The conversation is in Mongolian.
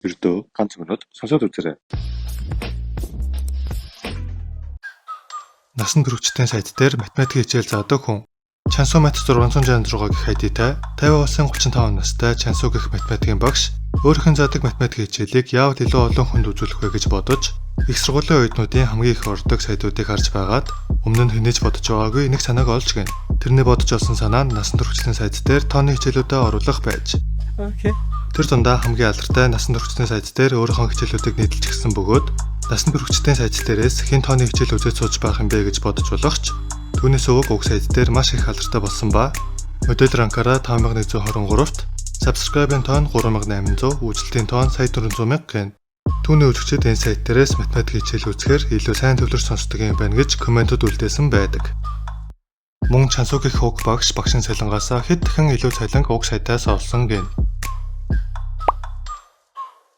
Ердөө ганц минут сонсоод үзээрэй. Насан туршидтын сайт дээр математикийн хичээл заадаг хүн. Чансуу Мат 666 гэх ID-тай 50-аас 35 настай Чансуу гэх математикийн багш өөрийнх нь заадаг математикийн хичээлийг яавал илүү олон хүнд үзүүлэх вэ гэж бодож их сургуулийн оюутнуудын хамгийн их ордог сайтуудыг харж байгаад өмнө нь хэнийч бодож байгаагүй нэг санааг олж гин. Тэрний бодож олсон санаа нь насан туршидтын сайт дээр тооны хичээлүүдэд оруулах байж. Okay. Тэр дундаа хамгийн алдартай насан туршидтын сайт дээр өөрийнхөө хичээлүүдийг нийтэлчихсэн бөгөөд насан туршидтын сайт дээрээс хэн тооны хичээл үзэж сууж байх юм бэ гэж бодож болох ч түүнээс өвөг уг сайт дээр маш их алдартай болсон ба модель ранкаараа 5123-т subscribe-ын тоон 3800, үйлчлэлтийн тоон 1,400 мянга гин. Түүний үзэгчид энэ сайт дээрээс математик хичээл үзэхээр илүү сайн төвлөрч сонсдог юм байна гэж комментүүд үлдээсэн байдаг. Мөн Чансуу гэх уг багш багшин цалингаасаа хэд дахин илүү цалинг уг сайтаас олсон гин.